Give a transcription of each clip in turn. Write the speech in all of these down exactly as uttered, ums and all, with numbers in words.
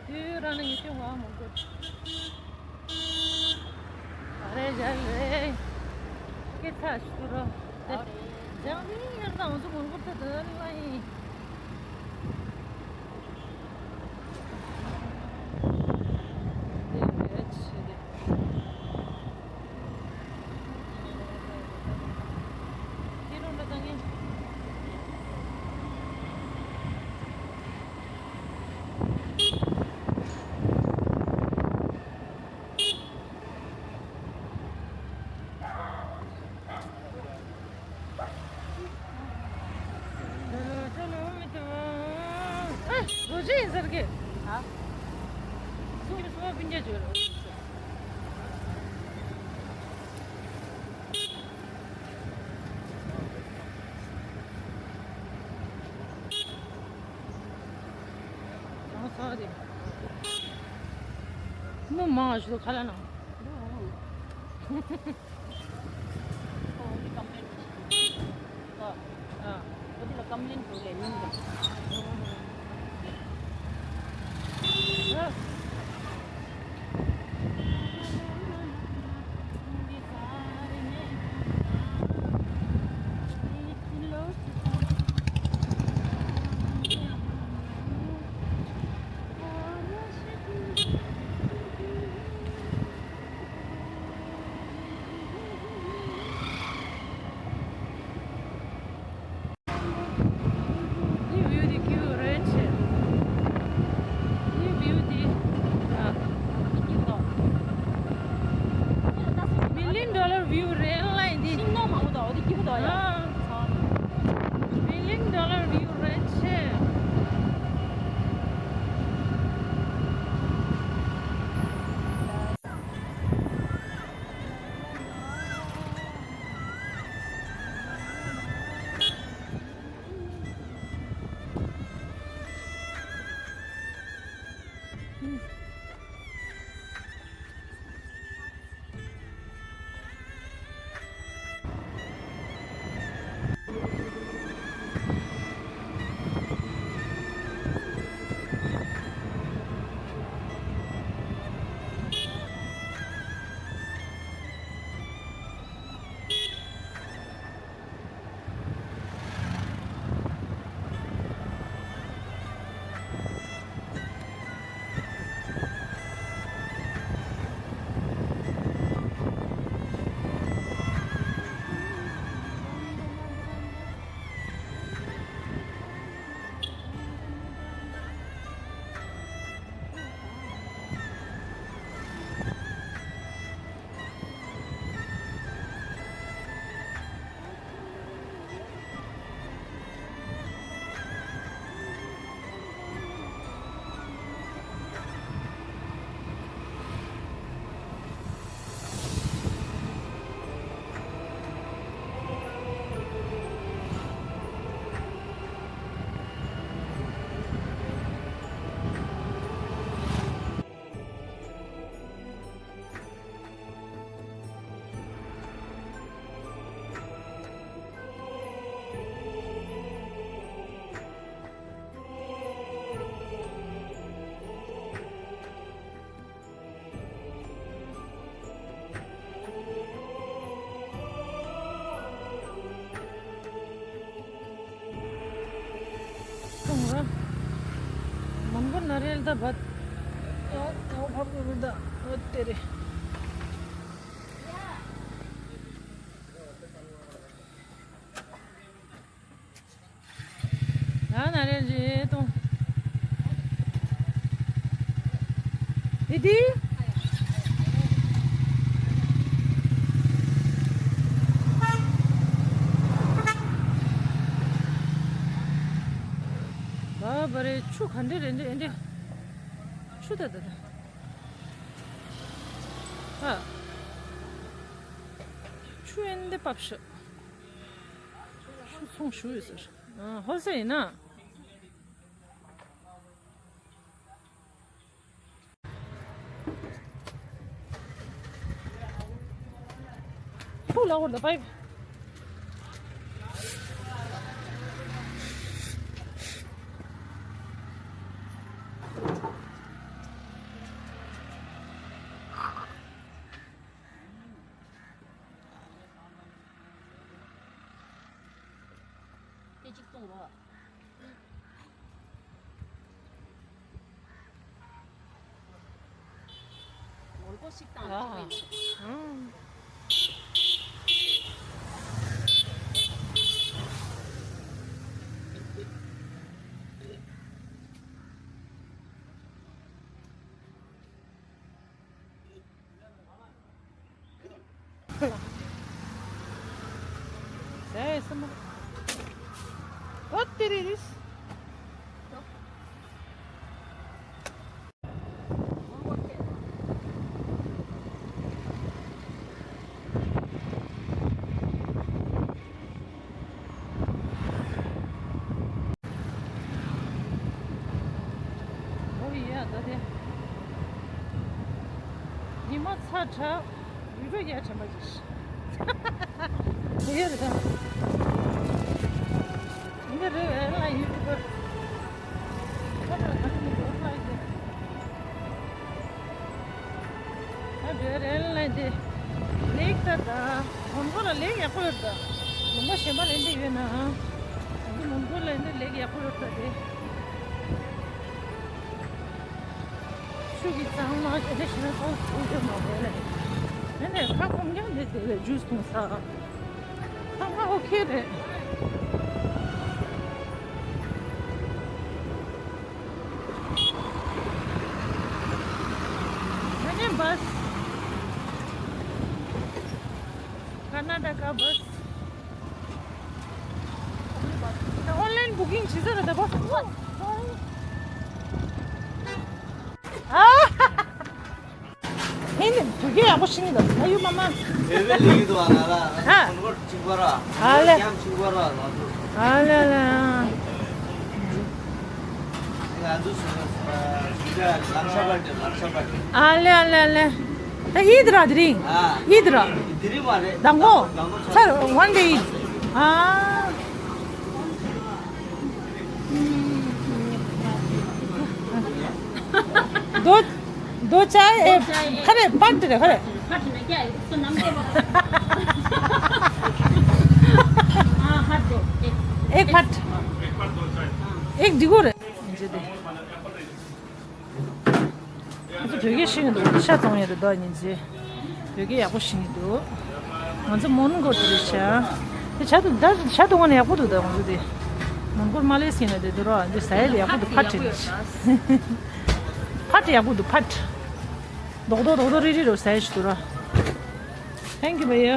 དུས་རང་ནས་ཉི་ཤུ་ང་མང་པོ། ཨ་རེ་ཞལ་རེ། སྐད་ཆ་ཞུ་རོགས། ཨ་རེ། ལྗང་མིན་ཡར་དང་འོང་ཚུགས་མང་པོ་ད་ད་ལ་ཡིན། དེ་རེད་ཆེ་དེ། ཨ། རོ་ཅི་ཡིན་ཟེར་གི། ཧ། སུ་སུ་བ་སྤུན་ཀྱག་བརྗོད་རོགས། གང་ཟག་རེད། མི་མང་ཞིག་ཁ་ལ་ན། ཨ། ཨ། འདི་བིའུ་འདི་སྐྱིད་པོ་རེད་ཆེ། འདི་བིའུ་འདི། ཨ། མི་ལི་ཡོན་ཌོ་ལར་བིའུ་རེད་ལ་འདི། ཤིང་ནགས་མང་པོ་འདུག་འོ་འདི་སྐྱིད་པོ་འདུག་ཡ། ཨ། མི་ལི་ཡོན་ཌོ་ལར་བིའུ་རེད་ཆེ། སོང་ར། མང་པོ་ན་རེལ་ད་བད། ཨ། ཨ། ཕབ་དགོས་མི་ད། ཨ། དེ་རེད། ཡང་ན་རེ་རེ་གཏོང་། དེ་དེ། བ་བ་རེ་ཆུ་ག་འདྲ་རེད་འདྲ་འདྲ། ཆུ་ད་ད་ད། ཨ། ཆུ་ཨེ་འདི་བབས་ཤག་ཆུ་ཚོང་ཞུ་ཡོད་ཟེར། ཨ། ཧོལ་སེལ་ཡིན་ན། ཕུག་ལ་ཧོར་ད་པའི། ངོ་ལྐོག་ཞིག་དང་ཨ། ཨང་ཟས་སམ། ཨོ་ཏི་རི་རིས། ཨོ་ཡ་ད་དེ། ཉི་མ་ཚ་དྲགས། ཡུལ་གྲུ་ཡ་དྲན་པ་ཅིག་ཤི། དེ་རེད། འདི་རེད་ལ་ཡུལ་གྲུ་པར། ཁ་ཁ་ཁ་ཁ་ཁ་ཁ། ཨ་བེ་རེད་ལ་འདི། ལེགས་ད་ད། མོན་གྷོ་ལ་ལེགས་ཡག་པོ་ཡོད་ད། ལུང་པ་གཞན་པ་ལ་འདི་ཡོད་ན། འདི་མོན་གྷོ་ལ་འདི་ལེགས་ཡག་པོ་ཡོད་ད་དེ། ཤུགས་ཀྱིས་གཙང་མ་དེ་འདྲ་ཞིག་ན་ཚོགས་ཚོགས་རྒྱུ་མ་རེད་ལ། དེ་ནས་ཁ་སྐོམ་ཀྱང་འདི་དེ་ལས་ཇུས་འཐུང་ས། ཁ་ཁ་ཨོ་ཁེ་རེད། ཡུ་ནི་བྷ་སི། ཀར་ན་ཊ་ཀ་བྷ་སི། ཨོན་ལའིན་བུ་ཀིང་བྱེད་ས་རེད་ད་བྷ་སི། ཨ། ཧེ་ནི་བོད་སྐད་ཡག་པོ་ཤེས་ཀྱི་འདུག་ཨ་ཡུ་མ་མ། བོད་པའི་ལུགས་ཡིན་འདུག་ཨ་ལ་ལ། ཧ། ཁོང་ཁོར་གཅིག་པ་ར། ཨ་ལེ། ཡང་གཅིག་པ་ར་ལ་འདུག་ཨ་ལེ་ལེ། ང་ཚོ་སུ་ར་སུ་ར་ལང་ཤ་པ་ཏི་ལང་ཤ་པ་ཏི། ཨ་ལེ་ཨ་ལེ་ཨ་ལེ། ད་ཡིད་ར་དེ་རིང་། ཨ། ཡིད་ར། དེ་རིང་མ་རེད། དང་པོ། དང་པོ་ཚར་one day eat། ཨ། दो दो चाय ए खरे पट रे खरे। पट ने क्या है? उसको नाम क्या बोला? हाँ, पट दो। एक। एक पट। एक डिगो रे। ང་ཚོ་བོད་སྐད་ཤེས་ཀྱི་འདུག་ཤ་བཙོང་ཡས་རེད་ད་ཉིན་མཚན། བོད་སྐད་ཡག་པོ་ཤེས་ཀྱི་འདུག་ང་ཚོ་མོན་གྷོ་དུ་རེད་ཤག་དེ་ཇ་དུ་ད་ཇ་དུ་ང་ནས་ཡག་པོ་འདུག་ད་ང་ཚོ་དེ། མོན་གྷོར་མ་སླེབས་ཟིན་ན་དེ་དུ་ར་འདི་ཟ་ཡས་དེ་ཡག་པོ་འདུག་ཕ་ཁྲིད། ཕ་ཁྲིད་ཡག་པོ་འདུག་ཕ་ཁྲིད། རྡོག་རྡོག་རྡོག་རྡོག་རིལ་རིལ་རོ་ཟ་ཡས་ཞིག་འདུག་ར། Thank you, भैया.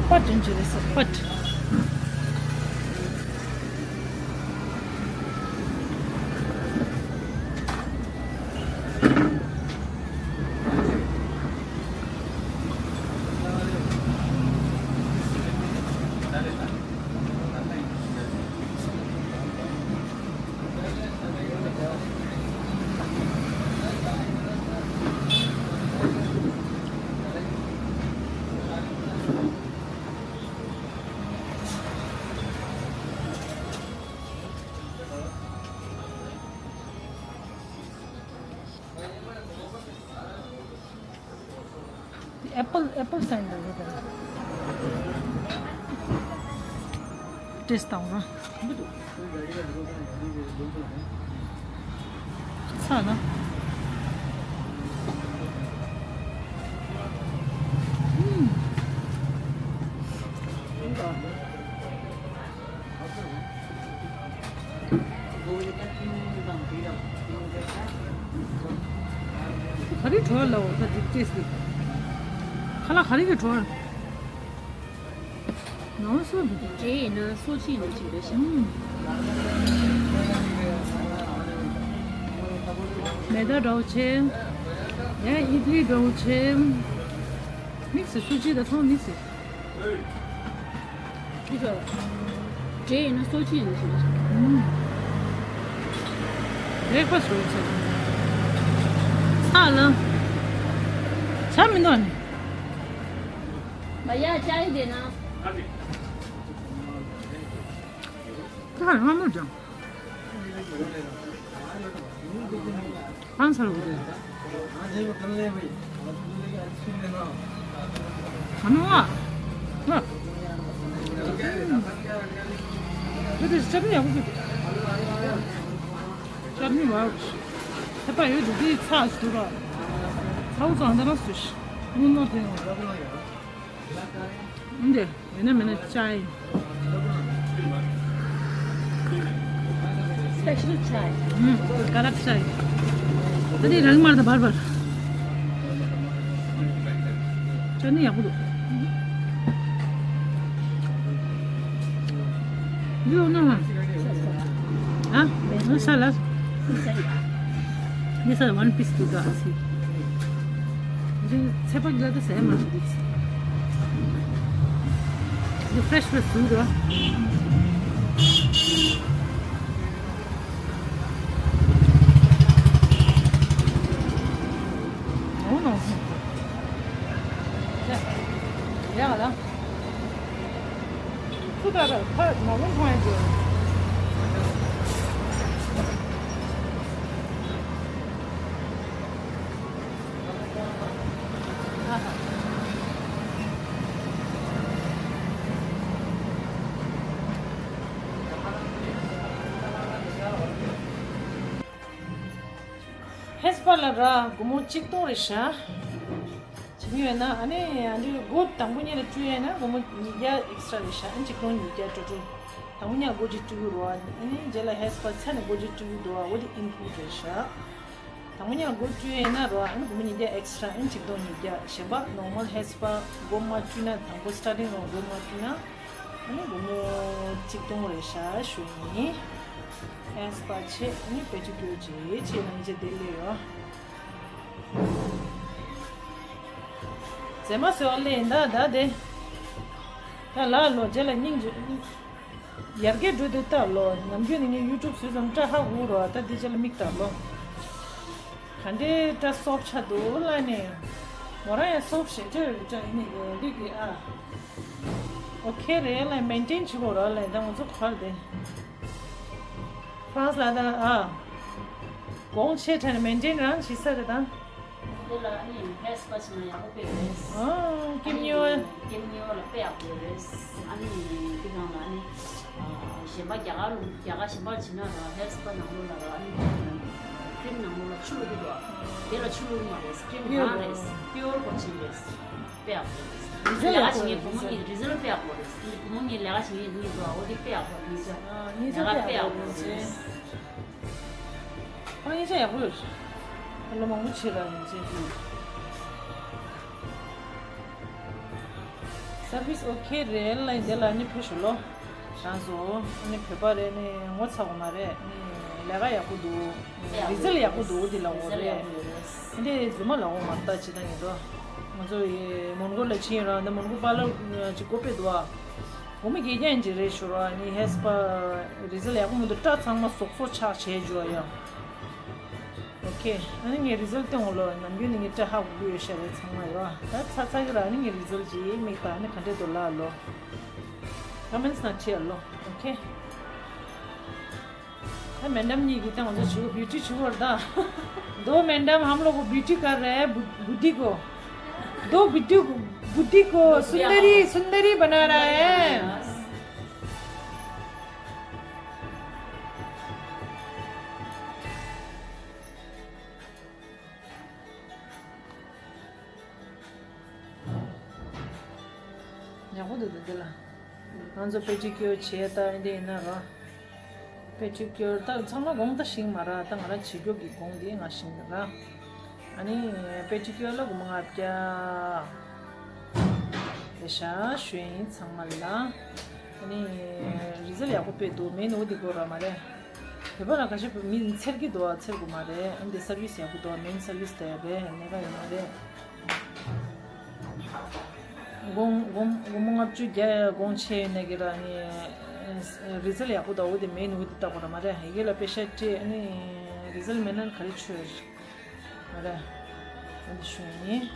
སྤ་ཏི་འདྲ་རེད་ཟེར་སྤ་ཏི། Apple, apple sign. Taste ཏང་ར། ཚ་ན། ག་རེ་བྲོ་ལ་འོ་ད་འདི་ཅེས་སི། ཁ་ལག་ག་རེ་གི་བྲོ། ནང་སོ་འདི། འདྲེ་ཡིན་ན་སོ་ཅི་ཡིན་ན་ཅིག་རེད་ཤག་མེ་ད་འདྲ་བོ་ཆེ། ཡང་ཨི་ཏི་ལི་འདྲ་བོ་ཆེ། མིག་སི་སུ་ཅི་དང་ཐོང་མིག་སི། འདི་ཚོ། འདྲེ་ཡིན་ན་སོ་ཅི་ཡིན་ན་ཞིག་རེད། རེག་པ་སོ་ཅི། ཚ་ལ། ཆ་མི་འདུག་ནི། མ་ཡ་ཅ་ཡི་དེ་ན། ད་ང་མི་འགྲོ། ཨང་སར་འོ་དེ། ཨ་ནི་ང་། ང་། འདི་དེ་ཅབ་ནི་ཡག་པོ་འདུག་ཅབ་ནི་བ། ཁྱད་པར་ཡོད་འདུག་དེ་ཚ་ཞིག་འདུག་ར། ཚ་བོ་ཚང་དེ་རང་སུ་ཞིག་སྔོན་མ་དེ་ཡང་འདི། ཡོད་ན་མེད་ན་ཅའི། Special chai. ཨུམ། ཀ་རག་ཅའི། ད་དེ་རང་མར་ད་བར་བར། ཅ་ནི་ཡག་པོ་འདུག་འདི་ཡོད་ན་མ། ཨ། ས་ལ། འདི་ས་ལ་one piece འདུག་ག་ཨ་སི། འདི་ཚེ་པ་གི་ལ་དེ་ཟས་མ་ཞིག་འདུག་འདི་fresh fresh འདུག་ག་འོ་ནོ། ཡ་ལ། ཚུ་ད་ད་ཕ་ན་ལུང་ཁང་ཡིན་གྱི། ཧེ་སི་པ་ལ་ར་སྒོར་མོ་གཅིག་སྟོང་རེད་ཤག་བྱེད་ཀྱི་ཡོད་ན་ཨ་ནི་ཨ་འདྲའི་སྒོ་དང་པོ་ཉིད་ལ་བཀྲུས་ཡོད་ན་སྒོར་མོ་ཉིས་བརྒྱ་ཨེག་སི་ཊ་རེད་ཤག་ཨ་ནི་གཅིག་སྟོང་ཉིས་བརྒྱ་སྤྲོད་སྤྲོད། དང་པོ་ཉིད་ལ་སྒོ་གཅིག་བཀྲུ་གི་རེད་བ། ཨ་ནི་རྗེས་ལ་ཧེ་སི་པ་ཚར་ནས་སྒོ་གཅིག་བཀྲུ་གི་འདུག་བ། འོ་དེ་ཨིན་ཀླུ་ཌི་རེད་ཤག་དང་པོ་ཉིད་ལ་སྒོ་བཀྲུས་ཡོད་ན་རེད་བ། ཨ་ནི་སྒོར་མོ་ཉིས་བརྒྱ་ཨེག་སི་ཊ་ཨ་ནི་གཅིག་སྟོང་ཉིས་བརྒྱ། གཞན་པ་ནོར་མལ་ཧེ་སི་པ་སྒོ་མ་བཀྲུས་ན་དང་པོ་སི་ཊར་ཊིང་ལ་སྒོ་མ་བཀྲུས་ན་ཨ་ནི་སྒོར་མོ་གཅིག་སྟོང་རེད་ཤག་ཞུ་ཡིན། ཧེ་སི་པ་བྱས་ཨ་ནི་པེ་ཌི་ཀིའུར་བྱས་བྱས་ན་ཡིན་ཆ་དེ་ལས་ཡོད། མཛེས་མ་བཟོས་པ་ལས་ད་ད་དེ། ད་ལ་ལོ་རྗེས་ལ་སྙིང་རྗེ། ཡར་རྒྱས་འགྲོ་དུས་ལྟ་ལོ། ནམ་རྒྱུན་ནས་ངས་ཡུ་ཊུབ་བཟོས་ཙམ་སྐྲ་ཧ་གོ་རོ། ད་འདི་ཅི་ལ་མིག་ལྟ་ལོ། ག་འདྲའི་སྐྲ་སོབ་ཆགས་འདུག་ལ་ནས། མོ་རང་ཡང་སོབ་ཞེ་དྲག་རེད་སྐྲ་ཡིན་ནི་གི་འདི་གི་ཨ། ཨོ་ཁེ་རེད་ལ་མེན་ཊེན་བྱེད་དགོས་རོ་ལ་ད་ང་ཚོ་གར་དེ། ཧྥ་རན་སི་ལ་ད་ཨ། གོང་ཆེ་ཕྲན་མེན་ཊེན་རང་བྱེད་ས་རེད་ད། འདི་ལ་ཨ་ནི་ཧེར་སི་པ་བྱས་ན་ཡག་པོ་དཔེ་རེད། ཨ། ཀེམ་ཉོ། ཀེམ་ཉོ་ལ་དཔེ་ཡག་པོ་རེད། ཨ་ནི་འདི་གང་ལ་ཨ་ནི་གཞན་པ་རྒྱ་གར་ལ་རྒྱ་གར་གཞན་པར་བྱས་ན་ར་ཧེར་སི་པ་ནང་ལོགས་ལ་ར་ཨ་ནི་ཀྲིམ་ནང་ལོགས་ལ་ཆུ་བླུགས་ཀྱི་འདུག་དེ་ལ་ཆུ་བླུགས་མ་རེད། ཀྲིམ་གང་རེད། པིའུར་གོ་ཆེན་རེད། དཔེ་ཡག་པོ་རེད། རི་ཛལ་ལས་ཀ་བྱེད་མཁན་བུ་མོ་གཉིས་རི་ཛལ་དཔེ་ཡག་པོ་རེད། བུ་མོ་གཉིས་ལས་ཀ་བྱེད་མཁན་གཉིས་འདུག་འོ་དེ་དཔེ་ཡག་པོ་རེད། ཨ། ལས་ཀ་དཔེ་ཡག་པོ་རེད། ཨ། ཡིན་ཆ་ཡག་པོ་ཡོད། ལོ་མང་པོ་བྱས་ལ་ཡིན་ཆ། སར་བིས་ཨོ་ཁེ་རེད་ལ་ཡིན་དེ་ལ་ནི་ཕེབས་ཤོག་ལོ། རང་ཚོ་ཨ་ནི་བོད་པ་རེད་ནི་ངོ་ཚ་བ་མ་རེད་ནི་ལས་ཀ་ཡག་པོ་འདུག་རི་ཛལ་ཡག་པོ་འདུག་འདི་ལ་འོ་རེད། འདི་རྫུན་མ་ལ་འོ་མ་ལྟ་ཅི་ད་ཡིན་དོ། ང་ཚོ་ཡི་མོན་གྷོ་ལ་ཕྱིན་ར་འདི་མོན་གྷོ་པཱ་ལར་ཅིག་སྒོ་ཕྱེ་འདུག་ཨ། འོ་མ་དགེ་རྒན་ཅིག་རེད་ཤོར་བ་ནི་ཧེ་སི་པ་རི་ཛལ་ཡག་པོ་མི་འདུག་སྐྲ་ཚང་མ་ཟོག་ཟོག་ཆགས་བྱས་འཇུག་ཡ། ཨོ་ཁེ། ཨ་ནི་ངའི་རི་ཛལ་སྟོན་འོ་ལོ། ནམ་རྒྱུན་ནི་ངའི་སྐྲ་ཧ་གོ་གི་ཡོད་ཤ་རེད་ཚང་མ་ཡོད། ད་ཚ་ཚ་གི་ར་ནི་ངའི་རི་ཛལ་གྱི་མིག་ལྟ་ནི་ག་འདྲས་འདུག་ལ་ལོ། ཀོ་མེན་ཊི་ནང་བྲིས་ཨ་ལོ། ཨོ་ཁེ། ད་མེ་ཌམ་གཉིས་ཀྱིས་ད་ང་ཚོ་བྱིའུ་བིའུ་ཊི་བྱེད་དགོས་རེད་ད། दो मैडम हम लोग को ब्यूटी कर रहे हैं, बु- बुद्धि को। दो बुद्धि को, बुद्धि को सुंदरी, सुंदरी बना रहा है। ཡག་པོ་འདུག་འདི་ལ། ང་ཚོ་པེ་ཌི་ཀིའུར་བྱས་ད་འདི་ཡིན་ན་ར། པེ་ཌི་ཀིའུར་ད་ཚང་མ་དགོང་ད་ཤེས་མ་ར། ད་ང་ར་བྱེད་རྒྱུ་གི་དགོང་འདི་ང་ཤེས་ར། ཨ་ནི་པེ་ཌི་ཀིའུར་ལ་སྒོར་མོ་ལྔ་བརྒྱ་རེད་ཤག་ཞུ་ཡིན་ཚང་མ་ལ། ཨ་ནི་རི་ཛལ་ཡག་པོ་དཔེ་འདུག་མེད་ནོ་འདི་དགོས་ར་མ་རེད། བོད་པ་ལ་ཁ་ཤས་མི་འཚེར་གི་འདུག་ཨ། འཚེར་དགོས་མ་རེད། ཨ་འདི་སར་བིས་ཡག་པོ་འདུག་མེན་སར་བིས་དེ་རེད། ལས་ཀ་ཡོད་མ་རེད། དགོང་དགོང་དགོང་མོ་ལྔ་བཅུ་བརྒྱ་དགོང་ཆེ་ཡོད་ན་གི་ར་ནི་རི་ཛལ་ཡག་པོ་འདུག་འོ་དེ་མེད་ནོ་འོ་དེ་ལྟ་དགོས་ར་མ་རེད། ཡི་གེ་ལ་པེ་ཤ་སྤྲད་ཨ་ནི་རི་ཛལ་མེད་ན་ག་རེ་ཆོད་མ་རེད། ཨ་འདི་ཞུ་ཡིན།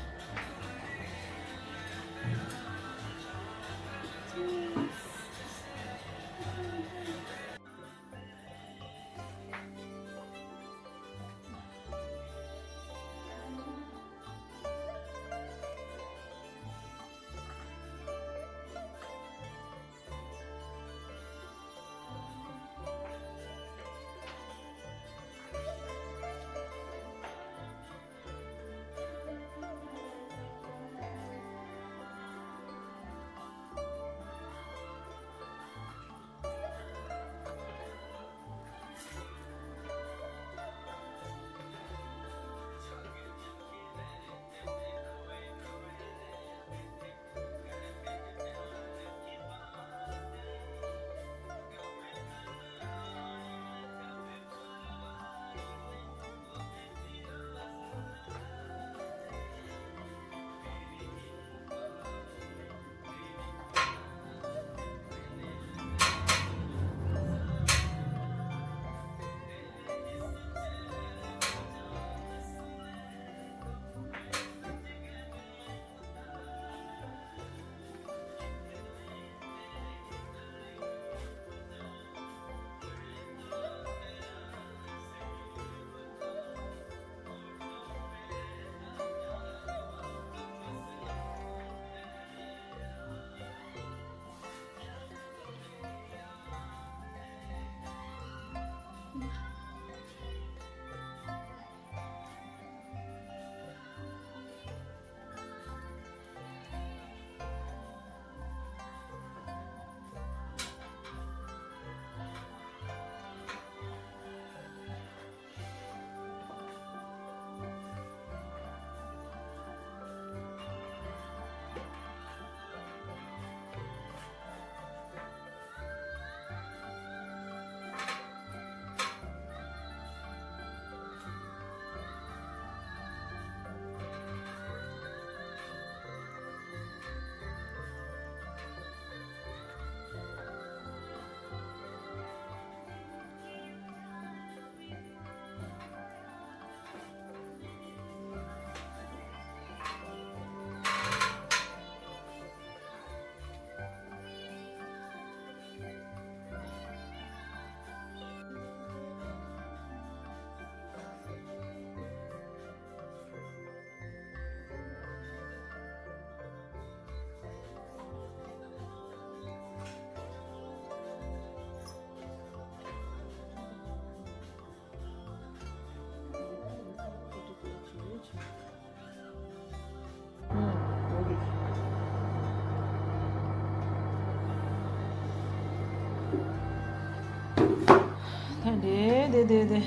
དེ་དེ་དེ།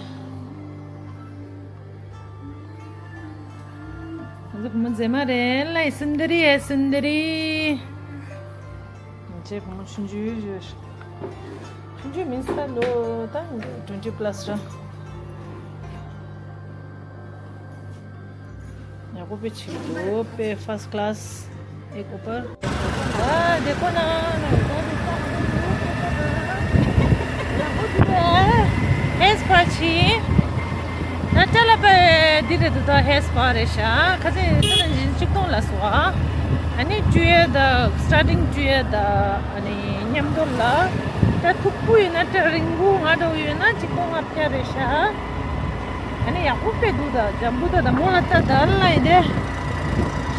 ང་ཚོ་བུ་མོ་མཛེས་མ་རེད་ལ། སུན་དརི་ཨེ་སུན་དརི། ང་ཚོའི་བུ་མོ་ཆུང་ཆུང་ཡོད། ཆུང་ཆུང་མིན་ས་ལོ་ད་twenty plus ར། ཡག་པོ་དཔེ་བྱེད་འདུག་དཔེ་first class ཨེ་ཀོ་པར། ཨ་དེ་ཁོ་ན་ན་ཡག་པོ་འདུག་པས། ཧེ་སི་པ་ཆི། ད་ལྟ་ལ་པའི་འདི་རེད་འདུག་ད་ཧེ་སི་པ་རེད་ཤག་ཁ་སང་ཁ་སང་ཉིན་གཅིག་སྟོང་ལ་སོང་ཨ། ཨ་ནི་བཅུ་ཡས་ད་starting བཅུ་ཡས་ད། ཨ་ནི་མཉམ་དུ་ལ་ད་མཐུག་པོ་ཡིན་ན་ད་རིང་པོ་ང་འདྲ་བོ་ཡོད་ན་གཅིག་སྟོང་ལྔ་བརྒྱ་རེད་ཤག་ཨ་ནི་ཡག་པོ་དཔེ་འདུག་ད་འཇམ་པོ་ད་ད་མོ་ལ་ད་ད་ལ་ཡིན་ཏེ།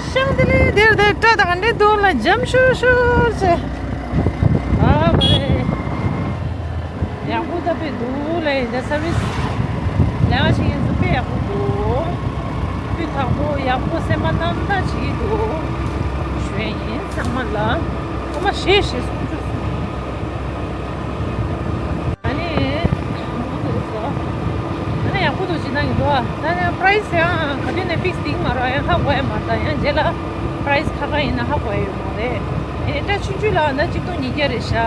ཤང་དེ་ལས་དེར་དེར་སྐྲ་དང་འདྲེ་འདུག་ལ་འཇམ་ཤོར་ཤོར་ཟེར། ཨ་བ་རེད། ཡག་པོ་ད་དཔེ་འདུག་ལ་ཡིན་ཏེ་service ལས་ཀ་བྱེད་མཁན་ཚོ་དཔེ་ཡག་པོ་འདུག་སྤུས་དག་པོ་ཡག་པོ་སེམས་པ་རྣམ་དག་བྱེད་ཀྱི་འདུག་ཞུ་ཡ་ཡིན་ཚང་མ་ལ། ཨ་མ་ཞེས་ཞེས་གསུང་རྒྱུ་གསུང་། ཨ་ནི། ཨ་ནི་ཡག་པོ་འདུག་ཅི་གནང་གི་འདུག་ད་ནི་price ཡང་ག་དུས་ནས་fix དེ་མ་རེད། ཡང་ཧ་གོ་ཡ་མ་རེད། ད་ཡང་རྗེས་ལ་price ཁ་ཁ་ཡིན་ན་ཧ་གོ་ཡ་ཡོད་མ་རེད། ཨེ་སྐྲ་ཆུང་ཆུང་ལ་ན་གཅིག་སྟོང་ཉིས་བརྒྱ་རེད་ཤག་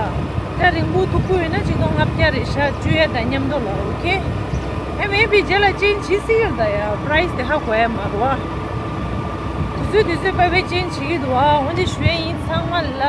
སྐྲ་རིང་པོ་མཐུག་པོ་ཡོད་ན་གཅིག་སྟོང་ལྔ་བརྒྱ་རེད་ཤག་བཅུ་ཡས་དང་མཉམ་དུ་ལ། ཨོ་ཁེ། ཨེ་མེད་པའི་རྗེས་ལ་change བྱེད་སྲིད་ཡོད། ད་ཡ་price དེ་ཧ་གོ་ཡ་མ་རེད་བ། དུས་ཚོད་དུས་ཚོད་པ་བས་change བྱེད་ཀྱི་འདུག་ཨ། འོན་ཏེ་ཞུ་ཡ་ཡིན་ཚང་མ་ལ།